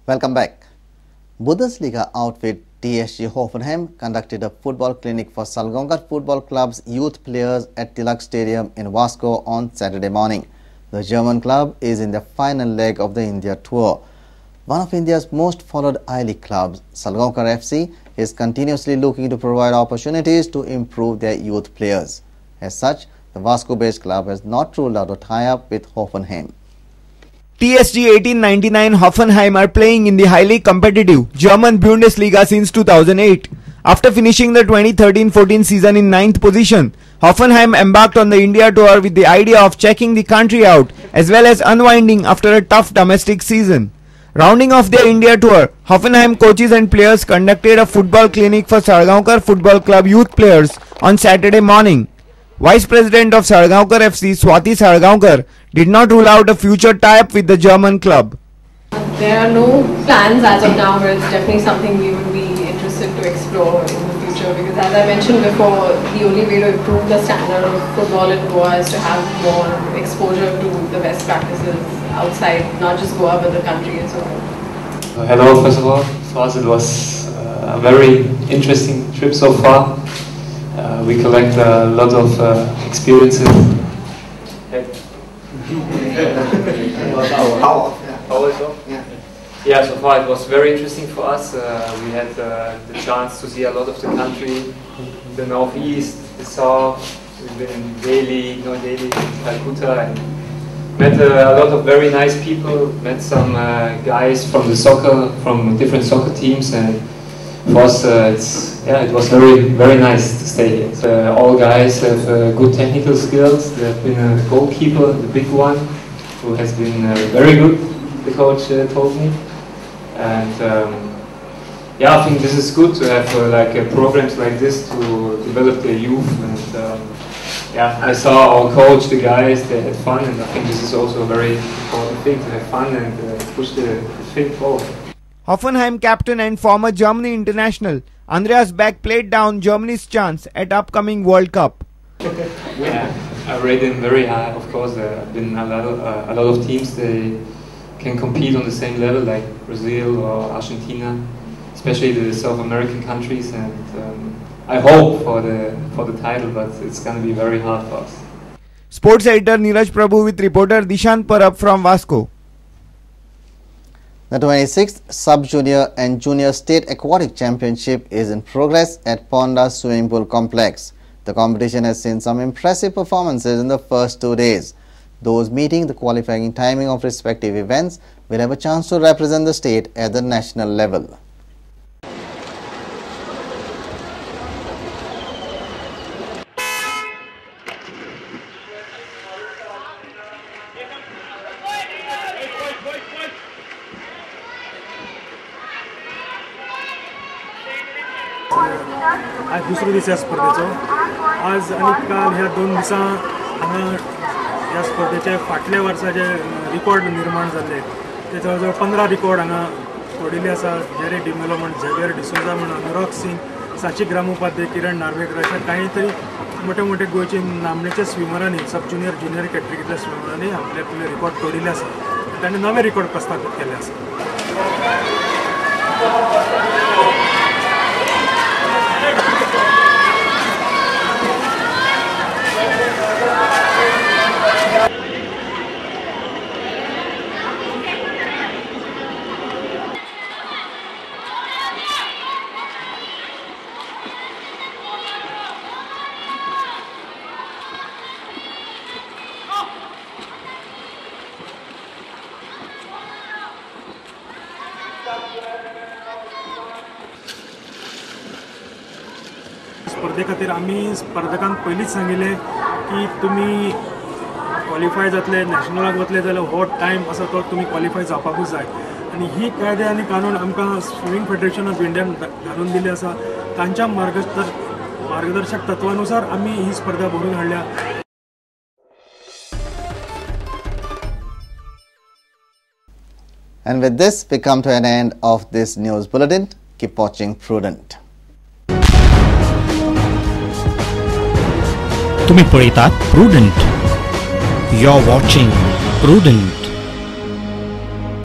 Welcome back. Bundesliga outfit TSG Hoffenheim conducted a football clinic for Salgaonkar Football Club's youth players at Tilak Stadium in Vasco on Saturday morning. The German club is in the final leg of the India tour. One of India's most followed I-League clubs, Salgaonkar FC, is continuously looking to provide opportunities to improve their youth players. As such, the Vasco-based club has not ruled out a tie-up with Hoffenheim. TSG 1899 Hoffenheim are playing in the highly competitive German Bundesliga since 2008. After finishing the 2013-14 season in 9th position, Hoffenheim embarked on the India tour with the idea of checking the country out as well as unwinding after a tough domestic season. Rounding off their India tour, Hoffenheim coaches and players conducted a football clinic for Salgaonkar Football Club youth players on Saturday morning. Vice President of Salgaonkar FC, Swati Salgaonkar, did not rule out a future tie-up with the German club. There are no plans as of now, but it's definitely something we would be interested to explore in the future, because as I mentioned before, the only way to improve the standard of football in Goa is to have more exposure to the best practices outside, not just Goa but the country as well. Hello, first of all. For us it was a very interesting trip so far. We collect a lot of experiences. Yeah, so far it was very interesting for us. We had the chance to see a lot of the country, the northeast, the south. We've been in Delhi, New Delhi, Calcutta, and met a lot of very nice people. Met some guys from the soccer, from different soccer teams, and for us, it was very, very nice to stay here. So, all guys have good technical skills. There have been a goalkeeper, the big one, who has been very good, the coach told me. And yeah, I think this is good to have programs like this to develop the youth. And yeah, I saw our coach, the guys, they had fun, and I think this is also a very important thing, to have fun and push the thing forward. Hoffenheim captain and former Germany international Andreas Beck played down Germany's chance at upcoming World Cup. Yeah, I rate them very high. Of course, there have been a lot of teams they can compete on the same level, like Brazil or Argentina, especially the South American countries. And I hope for the title, but it's going to be very hard for us. Sports editor Neeraj Prabhu with reporter Dishant Parab from Vasco. The 26th Sub-Junior and Junior State Aquatic Championship is in progress at Ponda Swimming Pool Complex. The competition has seen some impressive performances in the first 2 days. Those meeting the qualifying timing of respective events will have a chance to represent the state at the national level. आज दुसरो दीस ह्या स्पर्धेचो. आज आनी काल ह्या 2 दिसां हांगा ह्या स्पर्धेचे फाटल्या वर्सा जे रिकॉर्ड निर्माण जाल्ले ते जवळ जवळ 15 रिकॉर्ड हांगा तोडिल्ले आसा. जेरी डिमेलो म्हण, झेवियर डिसोजा म्हण, अनुराग सिंग, साची ग्रामोपाध्ये, किरण नार्वेकर अशा काही तरी मोठे मोठे गोंयचे नामनेच्या स्विमरांनी सब ज्युनियर ज्युनियर कॅटेगरींतल्या स्विमरांनी आपले आपले रिकॉर्ड तोडिल्ले आसा. तांणी नवे रिकॉर्ड प्रस्थापित केल्ले आसा. स्पर्धे खातीर आमी स्पर्धकांक पयलींच सांगिल्लें की तुमी क्वॉलिफाय जातले, नॅशनलाक वतले जाल्यार हो टायम आसा तो तुमी क्वॉलिफाय जावपाकूच जाय. आनी ही कायदे आनी कानून आमकां स्विमींग फेडरेशन ऑफ इंडियान घालून दिल्ले आसा. तांच्या मार्गदर्शक तत्वानुसार आमी ही स्पर्धा भरून हाडल्या. And with this, we come to an end of this news bulletin. Keep watching Prudent. तुम्ही पळयतात Prudent. You're watching Prudent.